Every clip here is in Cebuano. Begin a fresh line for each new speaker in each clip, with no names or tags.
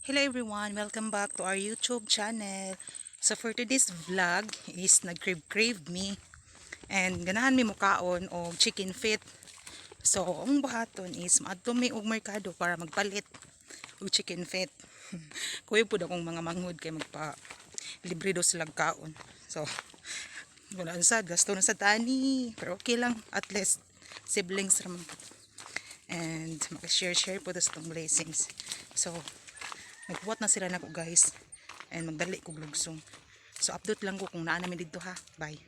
Hello everyone! Welcome back to our YouTube channel. So for today's vlog is nag-crave-crave me and ganahan mi mukaon og chicken feet. So ang buhaton is maadto mi og merkado para magpalit og chicken feet. Kuya pud akong mga manghud kay magpa libre do sila kaon. So wala sad, gasto na sa tani, pero okay lang, at least siblings ra man and maka-share-share po sa itong blessings. So nagbuhat na sila nako, guys, and magdali kog lugsong. So update lang ko kung naa namin didto ha. Bye.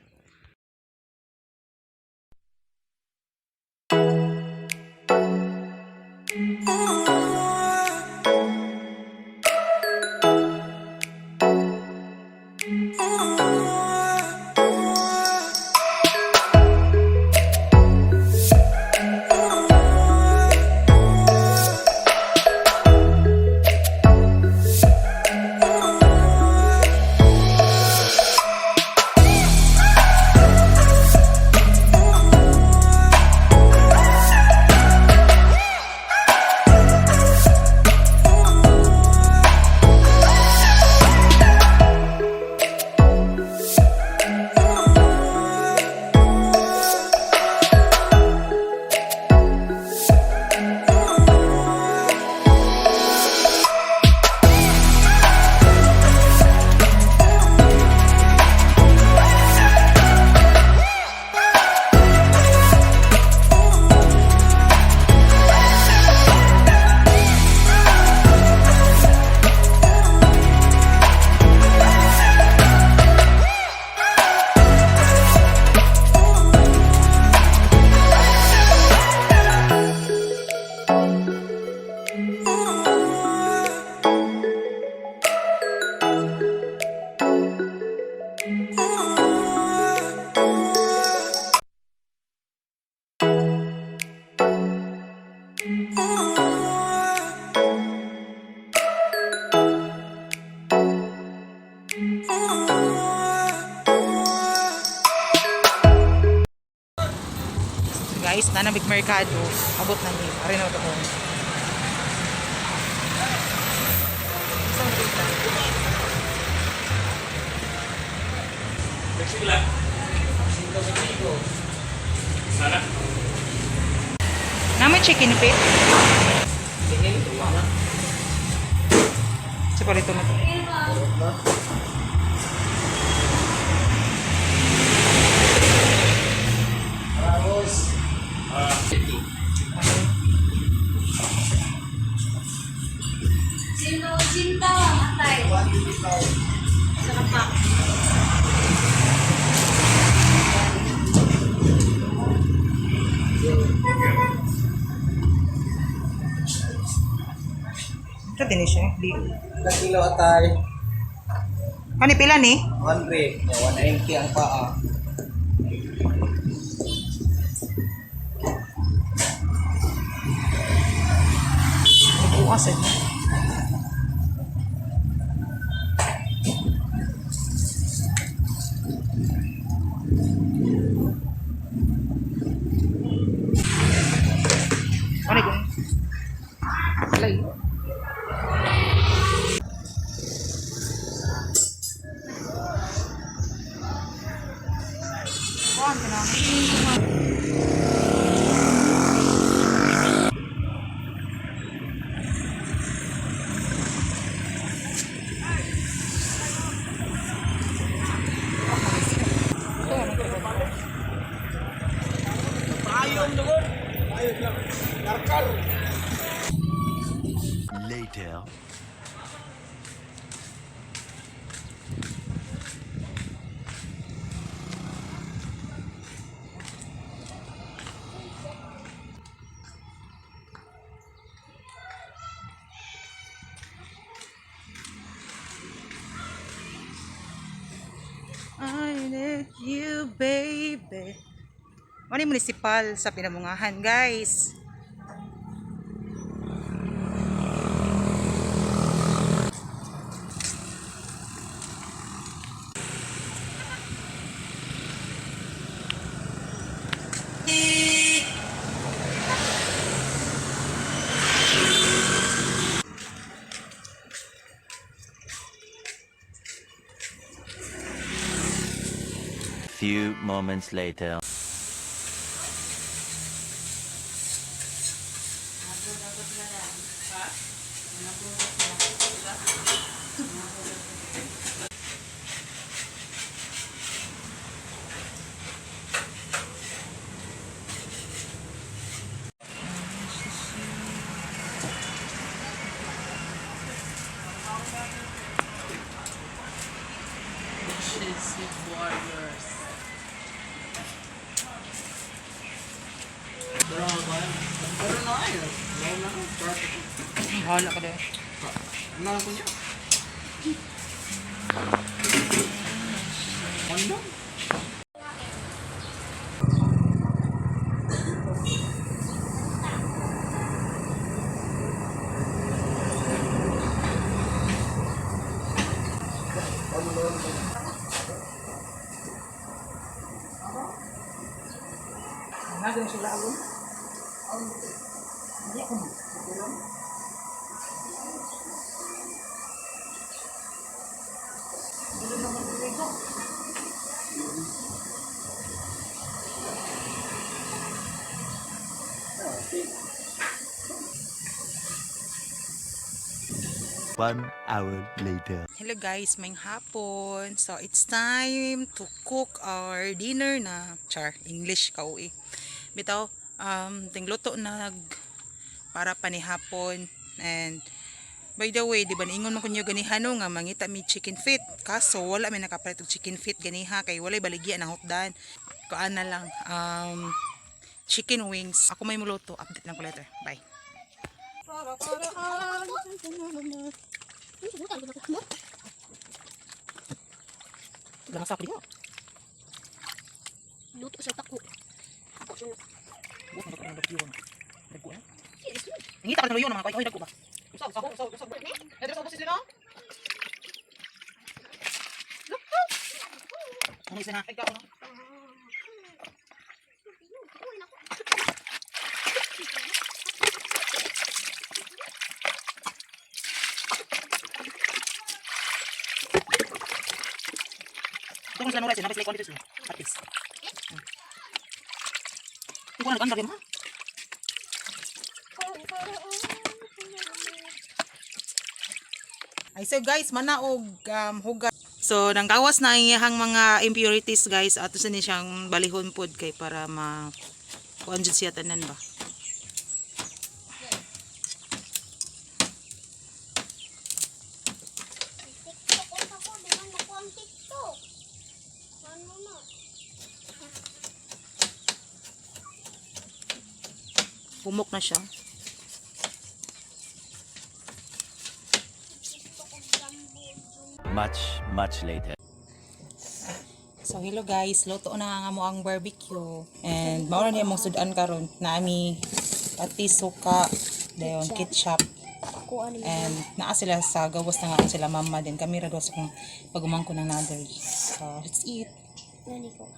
Guys, nanamig merkado. Abot na ni. Ari na ko. Saan dito?
Sana?
Naman chicken feet. Sa palito mo to.
Sino cinta atay. Sarap pa.
Ito din siya. Di.
Ilang kilo atay?
Kani pila ni?
100. Yeah, 190 ang paa.
Bukas eh. Ano yun? Alay. Kuhan ka na.
Later.
I need you, baby. Ano yung munisipal sa Pinamungahan, guys?
few moments later.
Cheesy Warriors.
Pero na ay. Na na.
Bahala ka dahil.
Ano ko niya? Ano?
Nagano sila agom. Hindi ako mo.
1 hour later.
Hello guys, may hapon. So it's time to cook our dinner na. Char, English ka uwi. Bitaw, tingluto nag para panihapon and by the way, di ba niingon man kunyo ganiha no nga mangita mi chicken feet. Kaso wala mi nakapalit og chicken feet ganiha kay walay baligya na hotdan. Kuan na lang chicken wings. Ako may muluto. Update lang ko later. Bye. Lang sa ako.
Luto sa tako. Ako sa
Nangita ka ng luyo ng mga koy, dagko ba? Usab, usab, usab, usab. Nadra sa ubos sila. Ano isa na? Ay, no? Ito kung sila nuray sila, nabis like sila. At least. Ito ko na nag-andar ha? Ay, so guys, manaog hugat. So nanggawas na ang iyang mga impurities guys ato sa ni siyang balihon pod kay para ma kuan jud siya tanan ba.
TikTok ako, di man ako ang TikTok. Ano na?
Pumok na siya.
TikTok og jumbo.
Much, much later.
So hello guys, luto na nga mo ang barbecue. And mao na niya mong sudan karon. Naami pati suka, dayon ketchup.
Ako ano.
And naa sila sa gawas na nga sila mama din. Kami ra daw sa kung pagumangko ng notary. So let's eat.
Nani ko.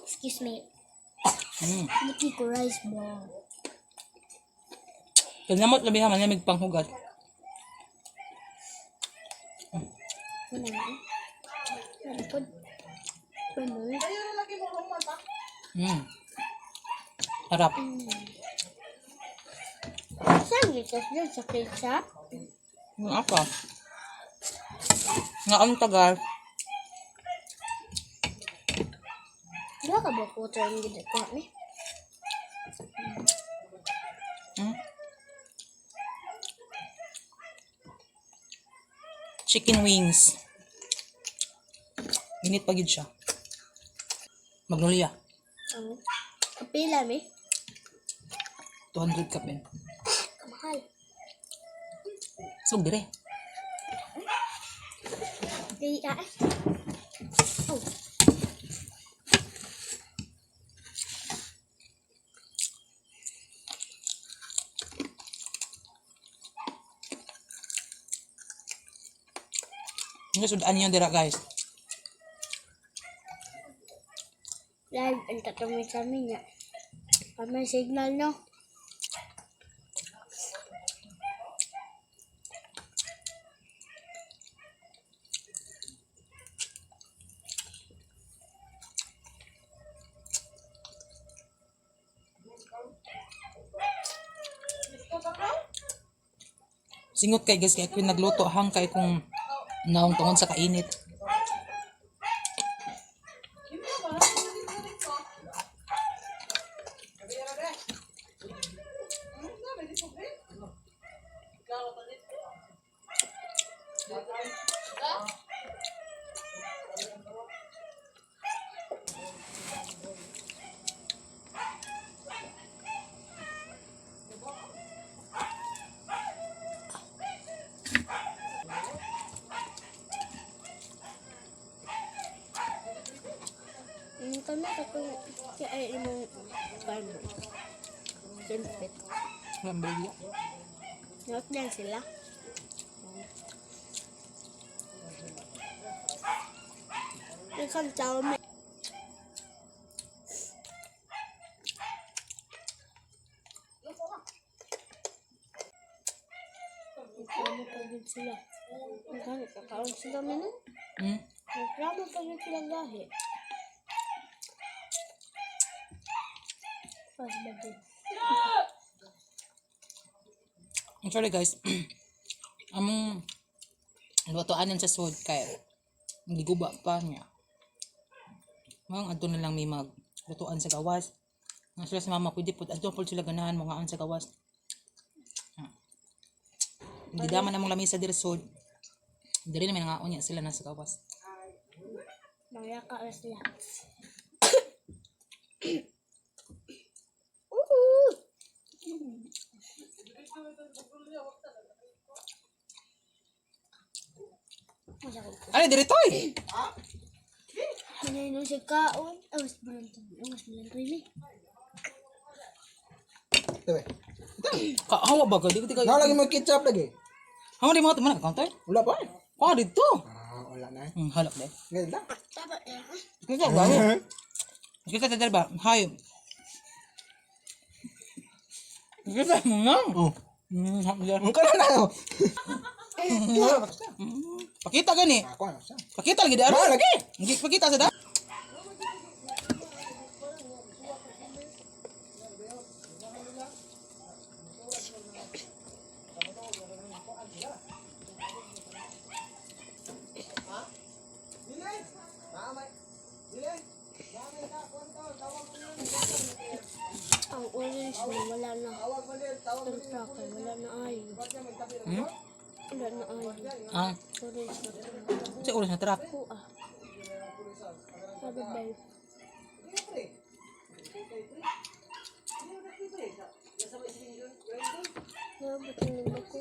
Excuse me. Looking ko rice ball.
Kanamot labi ha manamig panghugat.
Ano na? Ano po? Ano?
Harap.
Saan dito? Doon sa ketchup?
Yung apa? Nga ang tagal.
Di ba ka ba po ito ang ginagawa ni?
Chicken wings. Init pa gid siya. Magnolia.
Ang kapila mi?
200 kapin.
Kamahal.
So, dire.
Di ah. Oh.
Nga sudan niyo dira guys.
Live ang tatamay sa amin niya. Kami signal no.
Singot kay guys kay ako nagluto hang kay kung naong tungod sa kainit.
Kami katong si ay imong karmo. Simpit.
Lambriya.
Not din sila. Ikaw tao may Nagkramo pa yun sila. Nagkano, kakaon sila man. Nagkramo pa yun sila gahi. Pas ba din?
Actually guys, among lutuanan sa sud kay giguba pa niya. Mga adto na lang may maglutuan sa gawas. Nga sila sa mama pwede pud adto pud sila ganahan mga sa gawas. Hindi daman among lamisa diri sud. Diri na may nangaon niya sila nasa gawas.
Mayaka na sila.
Ay, diri toy.
Manay si kaon. Awas bulan to. Awas bulan to ini.
Tabi.
Kahawa ba ka? Di ka.
Na lagi may ketchup lagi.
Hawa di mo man counter.
Wala pa. Eh.
Kuha dito.
Ah, wala na.
Halak de.
Ngayon lang.
Dapat eh.
Kita ba? Kita sa ba? Hi. Kita mo na.
Oh.
Hapya.
Ang kana na. Oh.
Pakita gani.
Ako ano siya.
Pakita lagi daro.
Ah, lagi.
Hindi pakita sa da.
Ang orange mo wala na. Ang tracker wala na ayo.
Hmm?
Wala na ayo.
Ah,
Orange na truck.
sa oras na truck.
Ako ah. Sabi ba yun? Nabot yung ako.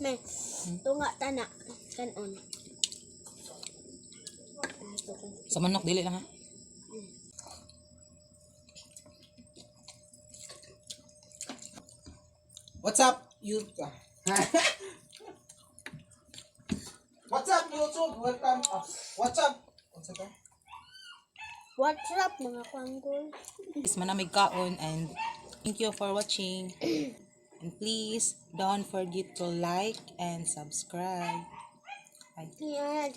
May, tunga tana. Kanon.
Sa manok dili lang ha.
What's up, you? What's up, YouTube? Welcome. What's up? What's up? Ah?
What's up mga kwanggol?
Is manamig kaon and thank you for watching. And please don't forget to like and subscribe. Bye.
Yeah,